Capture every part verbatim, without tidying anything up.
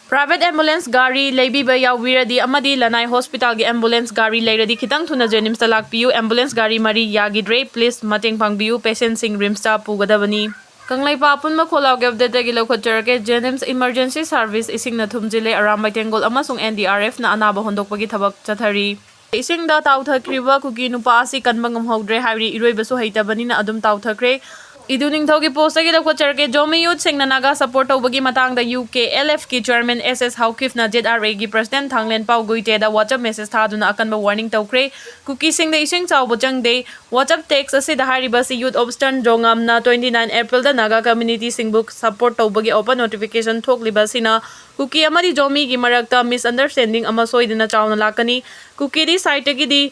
Private ambulance ꯒꯥꯔꯤ ꯂꯩꯕꯤꯕ ꯌꯥꯎꯕꯤꯔꯗꯤ ꯑꯃꯗꯤ ꯂꯅꯥꯏ ꯍꯣꯁꯄꯤꯇꯥꯜꯒꯤ ambulance ꯒꯥꯔꯤ ꯂꯩꯔꯗꯤ ꯈꯤꯇꯪ ꯊꯨꯅ JNIMSꯇ ꯂꯥꯛꯄꯤꯌꯨ꯫ Ambulance ꯒꯥꯔꯤ ꯃꯔꯤ ꯌꯥꯈꯤꯗ꯭ꯔꯦ꯫ Please ꯃꯇꯦꯡ ꯄꯥꯡꯕꯤꯌꯨ꯫ Patientꯁꯤꯡ RIMSꯇ ꯄꯨꯒꯗꯕꯅꯤ꯫ ꯀꯪꯂꯩꯄꯥꯛ ꯑꯄꯨꯟꯕ ꯈꯣꯜꯂꯥꯎꯒꯤ updateꯇꯒꯤ ꯂꯧꯈꯠꯆꯔꯒꯦ꯫ JNIMS emergency service ꯏꯁꯤꯡꯅ ꯊꯨꯝꯖꯤꯜꯂꯦ꯫ ꯑꯔꯥꯝꯕꯥꯏ ꯇꯦꯡꯒꯣꯜ ꯑꯃꯁꯨꯡ NDRFꯅ ꯑꯅꯥꯕ ꯍꯣꯟꯗꯣꯛꯄꯒꯤ ꯊꯕꯛ ꯆꯠꯊꯔꯤ꯫ ꯏꯁꯤꯡꯗ ꯇꯥꯎꯊꯈ꯭ꯔꯤꯕ ꯀꯨꯀꯤ ꯅꯨꯄꯥ ꯑꯁꯤ ꯀꯟꯕ ꯉꯝꯍꯧꯗ꯭ꯔꯦ ꯍꯥꯏꯔꯤ꯫ ꯏꯔꯣꯏꯕꯁꯨ ꯍꯩꯇꯕꯅꯤꯅ ꯑꯗꯨꯝ ꯇꯥꯎꯊꯈ꯭ꯔꯦ꯫ ꯏꯗꯨ ꯅꯤꯡꯊꯧꯒꯤ postꯇꯒꯤ ꯂꯧꯈꯠꯆꯔꯒꯦ꯫ ꯖꯣꯃꯤ youthꯁꯤꯡꯅ ꯅꯥꯒꯥ support ꯇꯧꯕꯒꯤ ꯃꯇꯥꯡꯗ UKLFꯀꯤ chairman S S Haokipꯅ ZRAꯒꯤ president ꯊꯥꯡꯂꯦꯟꯄꯥꯎ ꯒꯨꯏꯇꯦꯗ WhatsApp message ꯊꯥꯗꯨꯅ ꯑꯀꯟꯕ warning ꯇꯧꯈ꯭ꯔꯦ꯫ ꯀꯨꯀꯤꯁꯤꯡꯗ ꯏꯁꯤꯡ ꯆꯥꯎꯕ ꯆꯪꯗꯦ꯫ WhatsApp text ꯑꯁꯤꯗ ꯍꯥꯏꯔꯤꯕ ꯑꯁꯤ youth of Eastern Zhongamꯅ twenty nine Aprilꯗ Naga communityꯁꯤꯡꯕꯨ support ꯇꯧꯕꯒꯤ open notification ꯊꯣꯛꯂꯤꯕ ꯑꯁꯤꯅ ꯀꯨꯀꯤ ꯑꯃꯗꯤ ꯖꯣꯃꯤꯒꯤ ꯃꯔꯛꯇ misunderstanding ꯑꯃ ꯁꯣꯏꯗꯅ ꯆꯥꯎꯅ ꯂꯥꯛꯀꯅꯤ꯫ ꯀꯨꯀꯤꯗꯤ sideꯇꯒꯤꯗꯤ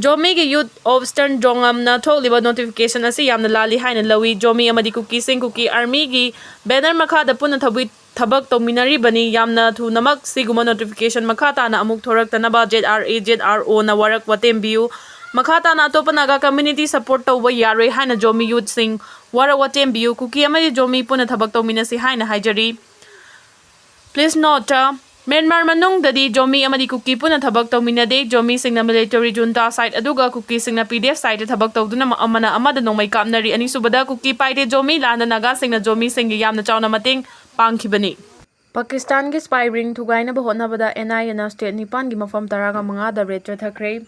ꯖꯣꯃꯤꯒꯤ youth of Eastern Zhongamꯅ ꯊꯣꯛꯂꯤꯕ notification ꯑꯁꯤ ꯌꯥꯝꯅ ꯂꯥꯜꯂꯤ ꯍꯥꯏꯅ ꯂꯧꯏ꯫ ꯖꯣꯃꯤ ꯑꯃꯗꯤ ꯀꯨꯀꯤꯁꯤꯡ ꯀꯨꯀꯤ armyꯒꯤ banner ꯃꯈꯥꯗ ꯄꯨꯟꯅ ꯊꯕꯨ-, ꯊꯕꯛ ꯇꯧꯃꯤꯟꯅꯔꯤꯕꯅꯤ꯫ ꯌꯥꯝꯅ ꯊꯨꯅꯃꯛ ꯁꯤꯒꯨꯝꯕ notification ꯃꯈꯥ ꯇꯥꯅ ꯑꯃꯨꯛ ꯊꯣꯔꯛꯇꯅꯕ ZRA, ZROꯅ ꯋꯥꯔꯛ ꯋꯥꯇꯦꯝꯕꯤꯌꯨ꯫ ꯃꯈꯥ ꯇꯥꯅ ꯑꯇꯣꯞꯄ ꯅꯥꯒꯥ community support ꯇꯧꯕ ꯌꯥꯔꯣꯏ ꯍꯥꯏꯅ ꯖꯣꯃꯤ youthꯁꯤꯡ ꯋꯥꯔꯛ ꯋꯥꯇꯦꯝꯕꯤꯌꯨ꯫ ꯀꯨꯀꯤ ꯑꯃꯗꯤ ꯖꯣꯃꯤ ꯄꯨꯟꯅ ꯊꯕꯛ ꯇꯧꯃꯤꯟꯅꯁꯤ ꯍꯥꯏꯅ ꯍꯥꯏꯖꯔꯤ꯫ Please note, ꯃ꯭ꯌꯥꯟꯃꯥꯔ ꯃꯅꯨꯡꯗꯗꯤ ꯖꯣꯃꯤ ꯑꯃꯗꯤ ꯀꯨꯀꯤ ꯄꯨꯟꯅ ꯊꯕꯛ ꯇꯧꯃꯤꯟꯅꯗꯦ꯫ ꯖꯣꯃꯤꯁꯤꯡꯅ military junta side ꯑꯗꯨꯒ ꯀꯨꯀꯤꯁꯤꯡꯅ PDF sideꯇ ꯊꯕꯛ ꯇꯧꯗꯨꯅ ꯑꯃꯅ ꯑꯃꯗ ꯅꯣꯡꯃꯩ ꯀꯥꯞꯅꯔꯤ꯫ ꯑꯅꯤꯁꯨꯕꯗ, ꯀꯨꯀꯤ ꯄꯥꯏꯗꯦ ꯖꯣꯃꯤ ꯂꯥꯟꯗ ꯅꯥꯒꯥꯁꯤꯡꯅ ꯖꯣꯃꯤꯁꯤꯡꯒꯤ ꯌꯥꯝꯅ ꯆꯥꯎꯅ ꯃꯇꯦꯡ ꯄꯥꯡꯈꯤꯕꯅꯤ꯫ ꯄꯥꯀꯤꯁꯇꯥꯟꯒꯤ spy ring ꯊꯨꯒꯥꯏꯅꯕ ꯍꯣꯠꯅꯕꯗ NIAꯅ state ꯅꯤꯄꯥꯟꯒꯤ ꯃꯐꯝ ꯇꯔꯥꯒ ꯃꯉꯥꯗ raid ꯆꯠꯊꯈ꯭ꯔꯦ꯫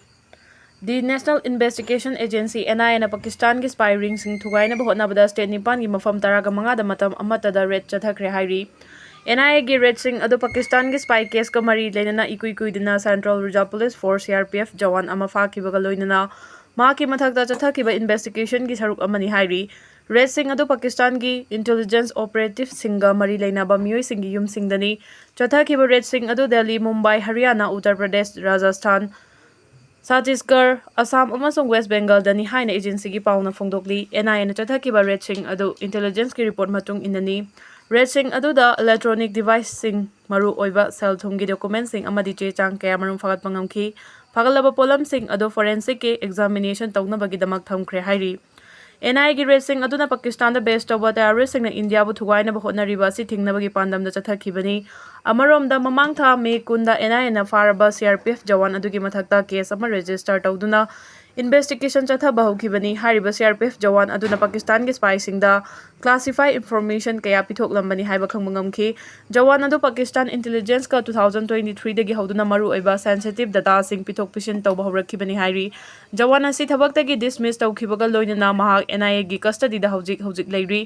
The National Investigation Agency, NIAꯅ ꯄꯥꯀꯤꯁꯇꯥꯟꯒꯤ spy ringꯁꯤꯡ ꯊꯨꯒꯥꯏꯅꯕ ꯍꯣꯠꯅꯕꯗ state ꯅꯤꯄꯥꯟꯒꯤ ꯃꯐꯝ ꯇꯔꯥꯒ ꯃꯉꯥꯗ ꯃꯇꯝ ꯑꯃꯠꯇꯗ raid ꯆꯠꯊꯈ꯭ꯔꯦ ꯍꯥꯏꯔꯤ꯫ NIAꯒꯤ raidꯁꯤꯡ ꯑꯗꯨ ꯄꯥꯀꯤꯁꯇꯥꯟꯒꯤ spy caseꯀ ꯃꯔꯤ ꯂꯩꯅꯅ ꯏꯀꯨꯏ ꯀꯨꯏꯗꯅ Central Reserve Police Force, CRPF, Jawan ꯑꯃ ꯐꯥꯈꯤꯕꯒ ꯂꯣꯏꯅꯅ ꯃꯍꯥꯛꯀꯤ ꯃꯊꯛꯇ ꯆꯠꯊꯈꯤꯕ investigationꯒꯤ ꯁꯔꯨꯛ ꯑꯃꯅꯤ ꯍꯥꯏꯔꯤ꯫ Raidꯁꯤꯡ ꯑꯗꯨ ꯄꯥꯀꯤꯁꯇꯥꯟꯒꯤ intelligence operativeꯁꯤꯡꯒ ꯃꯔꯤ ꯂꯩꯅꯕ ꯃꯤꯑꯣꯏꯁꯤꯡꯒꯤ ꯌꯨꯝꯁꯤꯡꯗꯅꯤ꯫ ꯆꯠꯊꯈꯤꯕ raidꯁꯤꯡ ꯑꯗꯨ ꯗꯦꯜꯂꯤ, ꯃꯨꯝꯕꯥꯏ, ꯍꯔꯤꯌꯥꯅꯥ, ꯎꯠꯇꯔ ꯄ꯭ꯔꯗꯦꯁ, ꯔꯥꯖꯁꯊꯥꯟ, ꯆꯇꯤꯁꯒꯔ, ꯑꯁꯥꯝ ꯑꯃꯁꯨꯡ ꯋꯦꯁ ꯕꯦꯡꯒꯜꯗꯅꯤ ꯍꯥꯏꯅ agencyꯒꯤ ꯄꯥꯎꯅ ꯐꯣꯡꯗꯣꯛꯂꯤ꯫ NIAꯅ ꯆꯠꯊꯈꯤꯕ raidꯁꯤꯡ ꯑꯗꯨ intelligenceꯀꯤ report ꯃꯇꯨꯡ ꯏꯟꯅꯅꯤ꯫ Raidꯁꯤꯡ ꯑꯗꯨꯗ electronic deviceꯁꯤꯡ, ꯃꯔꯨꯑꯣꯏꯕ ꯁꯦꯜ ꯊꯨꯝꯒꯤ documentꯁꯤꯡ ꯑꯃꯗꯤ ꯆꯦ ꯆꯥꯡ ꯀꯌꯥꯃꯔꯨꯝ ꯐꯥꯒꯠꯄ ꯉꯝꯈꯤ꯫ ꯐꯥꯒꯠꯂꯕ ꯄꯣꯠꯂꯝꯁꯤꯡ ꯑꯗꯨ forensicꯀꯤ examination ꯇꯧꯅꯕꯒꯤꯗꯃꯛ ꯊꯝꯈ꯭ꯔꯦ ꯍꯥꯏꯔꯤ꯫ ꯑꯦꯟ ꯑꯥꯏ ꯑꯦꯒꯤ ꯔꯦꯗꯁꯤꯡ ꯑꯗꯨꯅ ꯄꯥꯀꯤꯁꯇꯥꯟꯗ ꯕꯦꯁ ꯇꯧꯕ ꯇꯦꯔꯣꯔꯤꯁꯁꯤꯡꯅ ꯏꯟꯗꯤꯌꯥꯕꯨ ꯊꯨꯒꯥꯏꯅꯕ ꯍꯣꯠꯅꯔꯤꯕ ꯑꯁꯤ ꯊꯤꯡꯅꯕꯒꯤ ꯄꯥꯟꯗꯝꯗ ꯆꯠꯊꯈꯤꯕꯅꯤ꯫ ꯑꯃꯔꯣꯝꯗ, ꯃꯃꯥꯡ ꯊꯥ ꯃꯦ ꯀꯨꯟꯗ ꯑꯦꯟ ꯑꯥꯏ ꯑꯦꯅ ꯐꯥꯔꯕ C R P F Jawan ꯑꯗꯨꯒꯤ ꯃꯊꯛꯇ ꯀꯦꯁ ꯑꯃ ꯔꯦꯖꯤꯁꯇꯔ ꯇꯧꯗꯨꯅ ꯏꯟꯚꯦꯁꯇꯤꯒꯦꯁꯟ ꯆꯠꯊꯕ ꯍꯧꯈꯤꯕꯅꯤ꯫ ꯍꯥꯏꯔꯤꯕ C R P F Jawan ꯑꯗꯨꯅ ꯄꯥꯀꯤꯁꯇꯥꯟꯒꯤ ꯁ꯭ꯄꯥꯏꯁꯤꯡꯗ ꯀ꯭ꯂꯥꯁꯤꯐꯥꯏ ꯏꯟꯐꯣꯔꯃꯦꯁꯟ ꯀꯌꯥ ꯄꯤꯊꯣꯛꯂꯝꯕꯅꯤ ꯍꯥꯏꯕ ꯈꯪꯕ ꯉꯝꯈꯤ꯫ ꯖꯋꯥꯟ ꯑꯗꯨ ꯄꯥꯀꯤꯁꯇꯥꯟ ꯏꯟꯇꯦꯂꯤꯖꯦꯟꯁꯀ two thousand twenty threeꯗꯒꯤ ꯍꯧꯗꯨꯅ ꯃꯔꯨꯑꯣꯏꯕ ꯁꯦꯟꯁꯤꯇꯤꯚ ꯗꯇꯥꯁꯤꯡ ꯄꯤꯊꯣꯛ ꯄꯤꯁꯤꯟ ꯇꯧꯕ ꯍꯧꯔꯛꯈꯤꯕꯅꯤ ꯍꯥꯏꯔꯤ꯫ ꯖꯋꯥꯟ ꯑꯁꯤ ꯊꯕꯛꯇꯒꯤ ꯗꯤꯁꯃꯤꯁ ꯇꯧꯈꯤꯕꯒ ꯂꯣꯏꯅꯅ ꯃꯍꯥꯛ ꯑꯦꯟ ꯑꯥꯏ ꯑꯦꯒꯤ ꯀꯁꯇꯗꯤꯗ ꯍꯧꯖꯤꯛ ꯍꯧꯖꯤꯛ ꯂꯩꯔꯤ꯫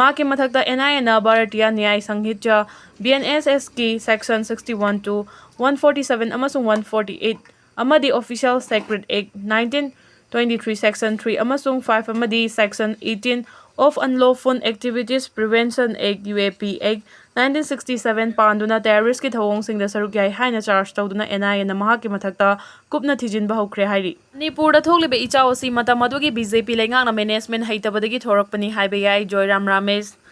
ꯃꯍꯥꯛꯀꯤ ꯃꯊꯛꯇ ꯑꯦꯟ ꯑꯥꯏ ꯑꯦꯅ Bharatiya Nyaya Sanhita, B N S ꯑꯦꯁꯀꯤ section sixty-one to one forty-seven ꯑꯃꯁꯨꯡ one forty-eight ꯑꯃꯗꯤ Official Secret Act nineteen twenty-three section three ꯑꯃꯁꯨꯡ five ꯑꯃꯗꯤ section eighteen of Unlawful Activities Prevention Act, U A P Act nineteen sixty-seven ꯄꯥꯟꯗꯨꯅ ꯇꯦꯔꯣꯔꯤꯁꯀꯤ ꯊꯧꯑꯣꯡꯁꯤꯡꯗ ꯁꯔꯨꯛ ꯌꯥꯏ ꯍꯥꯏꯅ charge ꯇꯧꯗꯨꯅ and I ꯑꯦꯅ ꯃꯍꯥꯛꯀꯤ ꯃꯊꯛꯇ ꯀꯨꯞꯅ ꯊꯤꯖꯤꯟꯕ ꯍꯧꯈ꯭ꯔꯦ ꯍꯥꯏꯔꯤ꯫ ꯃꯅꯤꯄꯨꯔꯗ ꯊꯣꯛꯂꯤꯕ ꯏꯆꯥꯎ ꯑꯁꯤ ꯃꯇꯝ ꯑꯗꯨꯒꯤ ꯕꯤ ꯖꯦ ꯄꯤ ꯂꯩꯉꯥꯛꯅ ꯃꯦꯅꯦꯖꯃꯦꯟ ꯍꯩꯇꯕꯗꯒꯤ ꯊꯣꯔꯛꯄꯅꯤ ꯍꯥꯏꯕ ꯌꯥꯏ, ꯖꯣꯏꯔꯥꯝ ꯔꯥꯃꯦꯁ꯫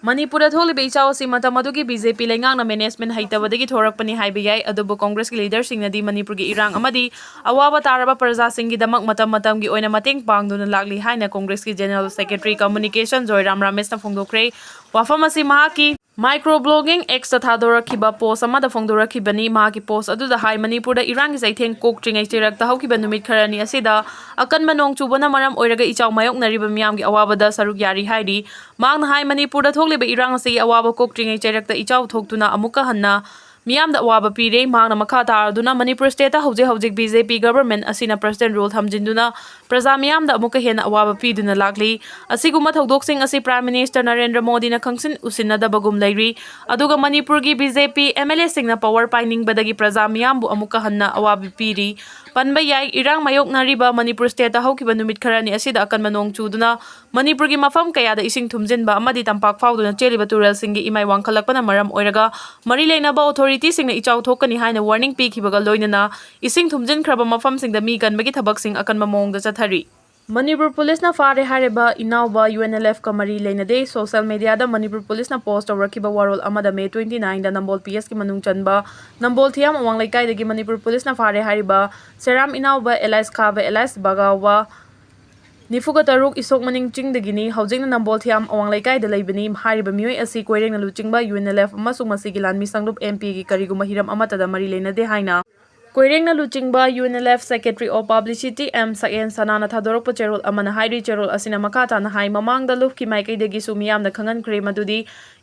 ꯃꯅꯤꯄꯨꯔꯗ ꯊꯣꯛꯂꯤꯕ ꯏꯆꯥꯎ ꯑꯁꯤ ꯃꯇꯝ ꯑꯗꯨꯒꯤ ꯕꯤ ꯖꯦ ꯄꯤ ꯂꯩꯉꯥꯛꯅ ꯃꯦꯅꯦꯖꯃꯦꯟ ꯍꯩꯇꯕꯗꯒꯤ ꯊꯣꯔꯛꯄꯅꯤ ꯍꯥꯏꯕ ꯌꯥꯏ, ꯑꯗꯨꯕꯨ ꯀꯣꯡꯒ꯭ꯔꯦꯁꯀꯤ ꯂꯤꯗꯔꯁꯤꯡꯅꯗꯤ ꯃꯅꯤꯄꯨꯔꯒꯤ ꯏꯔꯥꯡ ꯑꯃꯗꯤ ꯑꯋꯥꯕ ꯇꯥꯔꯕ ꯄ꯭ꯔꯖꯥꯁꯤꯡꯒꯤꯗꯃꯛ ꯃꯇꯝ ꯃꯇꯝꯒꯤ ꯑꯣꯏꯅ ꯃꯇꯦꯡ ꯄꯥꯡꯗꯨꯅ ꯂꯥꯛꯂꯤ ꯍꯥꯏꯅ ꯀꯣꯡꯒ꯭ꯔꯦꯁꯀꯤ ꯖꯦꯅꯔꯦꯜ ꯁꯦꯀ꯭ꯔꯦꯇꯔꯤ ꯀꯝꯃ꯭ꯌꯨꯅꯤꯀꯦꯁꯟ ꯖꯣꯏꯔꯥꯝ ꯔꯥꯃꯦꯁꯅ ꯐꯣꯡꯗꯣꯛꯈ꯭ꯔꯦ꯫ ꯋꯥꯐꯝ ꯑꯁꯤ ꯃꯍꯥꯛꯀꯤ ꯃꯥꯏꯀ꯭ꯔꯣ ꯕ꯭ꯂꯣꯒꯤꯡ ꯑꯦꯛꯁꯇ ꯊꯥꯗꯣꯔꯛꯈꯤꯕ ꯄꯣꯁ ꯑꯃꯗ ꯐꯣꯡꯗꯣꯔꯛꯈꯤꯕꯅꯤ꯫ ꯃꯍꯥꯛꯀꯤ ꯄꯣꯁ ꯑꯗꯨꯗ ꯍꯥꯏ, ꯃꯅꯤꯄꯨꯔꯗ ꯏꯔꯥꯡꯒꯤ ꯆꯩꯊꯦꯡ ꯀꯣꯛꯇ꯭ꯔꯤꯉꯩ ꯆꯩꯔꯛꯇ ꯍꯧꯈꯤꯕ ꯅꯨꯃꯤꯠ ꯈꯔꯅꯤ ꯑꯁꯤꯗ ꯑꯀꯟꯕ ꯅꯣꯡ ꯆꯨꯕꯅ ꯃꯔꯝ ꯑꯣꯏꯔꯒ ꯏꯆꯥꯎ ꯃꯥꯌꯣꯛꯅꯔꯤꯕ ꯃꯤꯌꯥꯝꯒꯤ ꯑꯋꯥꯕꯗ ꯁꯔꯨꯛ ꯌꯥꯔꯤ ꯍꯥꯏꯔꯤ꯫ ꯃꯍꯥꯛꯅ ꯍꯥꯏ, ꯃꯅꯤꯄꯨꯔꯗ ꯊꯣꯛꯂꯤꯕ ꯏꯔꯥꯡ ꯑꯁꯤꯒꯤ ꯑꯋꯥꯕ ꯀꯣꯛꯇ꯭ꯔꯤꯉꯩ ꯆꯩꯔꯛꯇ ꯏꯆꯥꯎ ꯊꯣꯛꯇꯨꯅ ꯑꯃꯨꯛꯀ ꯍꯟꯅ ꯃꯤꯌꯥꯝꯗ ꯑꯋꯥꯕ ꯄꯤꯔꯦ꯫ ꯃꯍꯥꯛꯅ ꯃꯈꯥ ꯇꯥꯔꯗꯨꯅ ꯃꯅꯤꯄꯨꯔ ꯁ꯭ꯇꯦꯠꯇ ꯍꯧꯖꯤꯛ ꯍꯧꯖꯤꯛ ꯕꯤ ꯖꯦ ꯄꯤ ꯒꯚꯔꯟꯃꯦꯟꯠ ꯑꯁꯤꯅ ꯄ꯭ꯔꯁꯤꯗꯦꯟꯠ ꯔꯨꯜ ꯊꯝꯖꯤꯟꯗꯨꯅ ꯄ꯭ꯔꯖꯥ ꯃꯤꯌꯥꯝꯗ ꯑꯃꯨꯛꯀ ꯍꯦꯟꯅ ꯑꯋꯥꯕ ꯄꯤꯗꯨꯅ ꯂꯥꯛꯂꯤ꯫ ꯑꯁꯤꯒꯨꯝꯕ ꯊꯧꯗꯣꯛꯁꯤꯡ ꯑꯁꯤ ꯄ꯭ꯔꯥꯏꯝ ꯃꯤꯅꯤꯁꯇꯔ ꯅꯔꯦꯟꯗ꯭ꯔ ꯃꯣꯗꯤꯅ ꯈꯪꯁꯤꯟ ꯎꯁꯤꯟꯅꯗꯕꯒꯨꯝ ꯂꯩꯔꯤ꯫ ꯑꯗꯨꯒ ꯃꯅꯤꯄꯨꯔꯒꯤ B J P M L ꯑꯦꯁꯤꯡꯅ ꯄꯋꯥꯔ ꯄꯥꯏꯅꯤꯡꯕꯗꯒꯤ ꯄ꯭ꯔꯖꯥ ꯃꯤꯌꯥꯝꯕꯨ ꯑꯃꯨꯛꯀ ꯍꯟꯅ ꯑꯋꯥꯕ ꯄꯤꯔꯤ꯫ ꯄꯟꯕ ꯌꯥꯏ, ꯏꯔꯥꯡ ꯃꯥꯌꯣꯛꯅꯔꯤꯕ ꯃꯅꯤꯄꯨꯔ ꯁ꯭ꯇꯦꯠꯇ ꯍꯧꯈꯤꯕ ꯅꯨꯃꯤꯠ ꯈꯔꯅꯤ ꯑꯁꯤꯗ ꯑꯀꯟꯕ ꯅꯣꯡ ꯆꯨꯗꯨꯅ ꯃꯅꯤꯄꯨꯔꯒꯤ ꯃꯐꯝ ꯀꯌꯥꯗ ꯏꯁꯤꯡ ꯊꯨꯝꯖꯤꯟꯕ ꯑꯃꯗꯤ ꯇꯝꯄꯥꯛ ꯐꯥꯎꯗꯨꯅ ꯆꯦꯜꯂꯤꯕ ꯇꯨꯔꯦꯜꯁꯤꯡꯒꯤ ꯏꯃꯥꯏ ꯋꯥꯡꯈꯠꯂꯛꯄꯅ ꯃꯔꯝ ꯑꯣꯏꯔꯒ ꯃꯔꯤ ꯂꯩꯅꯕ ꯑꯣꯊꯣꯔꯤꯇꯤꯁꯤꯡꯅ ꯏꯆꯥꯎ ꯊꯣꯛꯀꯅꯤ ꯍꯥꯏꯅ ꯋꯥꯔꯅꯤꯡ ꯄꯤꯈꯤꯕꯒ ꯂꯣꯏꯅꯅ ꯏꯁꯤꯡ ꯊꯨꯝꯖꯤꯟꯈ꯭ꯔꯕ ꯃꯐꯝꯁꯤꯡꯗ ꯃꯤ ꯀꯟꯕꯒꯤ ꯊꯕꯛꯁꯤꯡ ꯑꯀꯟꯕ ꯃꯑꯣꯡꯗ ꯆꯠꯊꯔꯤ꯫ ꯃꯅꯤꯄꯨꯔ ꯄꯨꯂꯤꯁꯅ ꯐꯥꯔꯦ ꯍꯥꯏꯔꯤꯕ ꯏꯅꯥꯎꯕ ꯌꯨ ꯑꯦꯟ ꯑꯦꯜ ꯑꯦꯐꯀ ꯃꯔꯤ ꯂꯩꯅꯗꯦ꯫ ꯁꯣꯁꯤꯌꯦꯜ ꯃꯤꯗꯤꯌꯥꯗ ꯃꯅꯤꯄꯨꯔ ꯄꯨꯂꯤꯁꯅ ꯄꯣꯁ ꯇꯧꯔꯛꯈꯤꯕ ꯋꯥꯔꯣꯜ ꯑꯃꯗ ꯃꯦ twenty nineꯗ ꯅꯝꯕꯣꯜ ꯄꯤ ꯑꯦꯁꯀꯤ ꯃꯅꯨꯡ ꯆꯟꯕ ꯅꯝꯕꯣꯜ ꯊꯤꯌꯥꯝ ꯑꯋꯥꯡ ꯂꯩꯀꯥꯏꯗꯒꯤ ꯃꯅꯤꯄꯨꯔ ꯄꯨꯂꯤꯁꯅ ꯐꯥꯔꯦ ꯍꯥꯏꯔꯤꯕ ꯁꯦꯔꯥꯝ ꯏꯅꯥꯎꯕ alias ꯈꯥꯕ alias ꯕꯒꯥꯎꯕ ꯅꯤꯐꯨꯒ ꯇꯔꯨꯛ, ꯏꯁꯣꯛ ꯃꯅꯤꯡ ꯆꯤꯡꯗꯒꯤꯅꯤ꯫ ꯍꯧꯖꯤꯛꯅ ꯅꯝꯕꯣꯜ ꯊꯤꯌꯥꯝ ꯑꯋꯥꯡ ꯂꯩꯀꯥꯏꯗ ꯂꯩꯕꯅꯤ꯫ ꯍꯥꯏꯔꯤꯕ ꯃꯤꯑꯣꯏ ꯑꯁꯤ ꯀꯣꯏꯔꯦꯡꯅ ꯂꯨꯆꯤꯡꯕ ꯌꯨ ꯑꯦꯟ ꯑꯦꯜ ꯑꯦꯐ ꯑꯃꯁꯨꯡ ꯃꯁꯤꯒꯤ ꯂꯥꯟꯃꯤ ꯁꯪꯂꯨꯞ ꯑꯦꯝ ꯄꯤꯒꯤ ꯀꯔꯤꯒꯨꯝꯕ ꯍꯤꯔꯝ ꯑꯃꯠꯇꯗ ꯃꯔꯤ ꯂꯩꯅꯗꯦ ꯍꯥꯏꯅ ꯀꯣꯏꯔꯦꯡꯅ ꯂꯨꯆꯤꯡꯕ U N L F Secretary of Publicity M Sakyen ꯁꯅꯥꯅ ꯊꯥꯗꯣꯔꯛꯄ ꯆꯦꯔꯣꯜ ꯑꯃꯅ ꯍꯥꯏꯔꯤ꯫ ꯆꯦꯔꯣꯜ ꯑꯁꯤꯅ ꯃꯈꯥ ꯇꯥꯅ ꯍꯥꯏ, ꯃꯃꯥꯡꯗ ꯂꯨꯞꯀꯤ ꯃꯥꯏꯀꯩꯗꯒꯤꯁꯨ ꯃꯤꯌꯥꯝꯗ ꯈꯪꯍꯟꯈ꯭ꯔꯦ ꯃꯗꯨꯗꯤ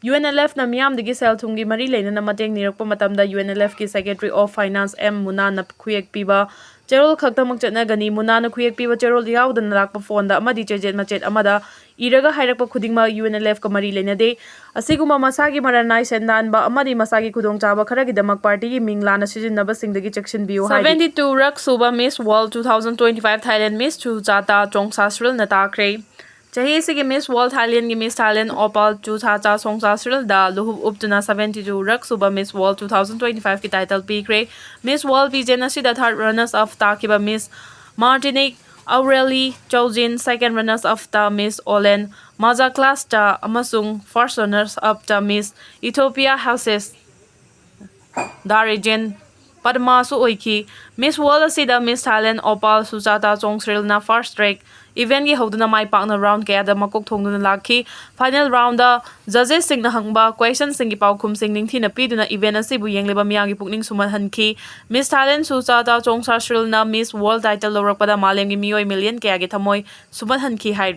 ꯌꯨ ꯑꯦꯟ ꯑꯦꯜ ꯑꯦꯐꯅ ꯃꯤꯌꯥꯝꯗꯒꯤ ꯁꯦꯜ ꯊꯨꯝꯒꯤ ꯃꯔꯤ ꯂꯩꯅꯅ ꯃꯇꯦꯡ ꯅꯤꯔꯛꯄ ꯃꯇꯝꯗ ꯌꯨ ꯑꯦꯟ ꯑꯦꯜ ꯑꯦꯐꯀꯤ Secretary of Finance ꯑꯦꯝ ꯃꯨꯅꯥꯅ ꯈꯨꯌꯦꯛ ꯄꯤꯕ ꯆꯦꯔꯣꯜ ꯈꯛꯇꯃꯛ ꯆꯠꯅꯒꯅꯤ꯫ ꯃꯨꯅꯥꯅ ꯈꯨꯌꯦꯛ ꯄꯤꯕ ꯆꯦꯔꯣꯜ ꯌꯥꯎꯗꯅ ꯂꯥꯛꯄ ꯐꯣꯟꯗ ꯑꯃꯗꯤ ꯆꯦꯖꯦꯠ ꯃꯆꯦꯠ ꯑꯃꯗ ꯏꯔꯒ ꯍꯥꯏꯔꯛꯄ ꯈꯨꯗꯤꯡꯃꯛ ꯌꯨ ꯑꯦꯟ ꯑꯦꯜ ꯑꯦꯐꯀ ꯃꯔꯤ ꯂꯩꯅꯗꯦ꯫ ꯑꯁꯤꯒꯨꯝꯕ ꯃꯁꯥꯒꯤ ꯃꯔꯟ ꯅꯥꯏ ꯁꯦꯟꯗꯥꯟꯕ ꯑꯃꯗꯤ ꯃꯁꯥꯒꯤ ꯈꯨꯗꯣꯡꯆꯥꯕ ꯈꯔꯒꯤꯗꯃꯛ ꯄꯥꯔꯇꯤꯒꯤ ꯃꯤꯡ ꯂꯥꯟꯅ ꯁꯤꯖꯤꯟꯅꯕꯁꯤꯡꯗꯒꯤ ꯆꯦꯛꯁꯤꯟꯕꯤꯌꯨ ꯍꯥꯏꯔꯤ꯫ Seventy two ꯔꯛ ꯁꯨꯕ Miss World two thousand twenty five Thailand Miss ꯁꯨꯖꯥꯇꯥ ꯆꯣꯡꯁꯥꯁ꯭ꯔꯤꯜꯅ ꯇꯥꯈ꯭ꯔꯦ꯫ ꯆꯍꯤ ꯑꯁꯤꯒꯤ Miss World Thailandꯒꯤ Miss Thailand Opal ꯆꯨꯁꯥꯆꯥ ꯁꯣꯡꯁꯥꯁ꯭ꯔꯤꯜꯗ ꯂꯨꯍꯨꯞ ꯎꯞꯇꯨꯅ seventy two ꯔꯛ ꯁꯨꯕ Miss World two thousand twenty fiveꯀꯤ title ꯄꯤꯈ꯭ꯔꯦ꯫ Miss World pageant ꯑꯁꯤꯗ third runners up ꯇꯥꯈꯤꯕ Miss Martinique Aurélie Chaujin, second runners upꯇ Miss Olen Maza Clasta ꯑꯃꯁꯨꯡ first runners upꯇ Miss Ethiopia Halses Darejin ꯄꯗꯃꯥꯁꯨ ꯑꯣꯏꯈꯤ꯫ Miss World ꯑꯁꯤꯗ Miss Thailand Opal ꯁꯨꯖꯥꯇꯥ ꯆꯣꯡꯁ꯭ꯔꯤꯜꯅ first track eventꯀꯤ ꯍꯧꯗꯨꯅ ꯃꯥꯏ ꯄꯥꯛꯅ round ꯀꯌꯥꯗ ꯃꯀꯣꯛ ꯊꯣꯡꯗꯨꯅ ꯂꯥꯛꯈꯤ꯫ Final roundꯗ judgesꯁꯤꯡꯅ ꯍꯪꯕ questionꯁꯤꯡꯒꯤ ꯄꯥꯎꯈꯨꯝꯁꯤꯡ ꯅꯤꯡꯊꯤꯅ ꯄꯤꯗꯨꯅ event ꯑꯁꯤꯕꯨ ꯌꯦꯡꯂꯤꯕ ꯃꯤꯌꯥꯝꯒꯤ ꯄꯨꯛꯅꯤꯡ ꯁꯨꯝꯍꯠꯍꯟꯈꯤ꯫ Miss Thailand ꯁꯨꯖꯥꯇꯥ ꯆꯣꯡꯁꯥꯁ꯭ꯔꯤꯜꯅ Miss World title ꯂꯧꯔꯛꯄꯗ ꯃꯥꯂꯦꯝꯒꯤ ꯃꯤꯑꯣꯏ million ꯀꯌꯥꯒꯤ ꯊꯃꯣꯏ ꯁꯨꯝꯍꯠꯍꯟꯈꯤ ꯍꯥꯏꯔꯤ꯫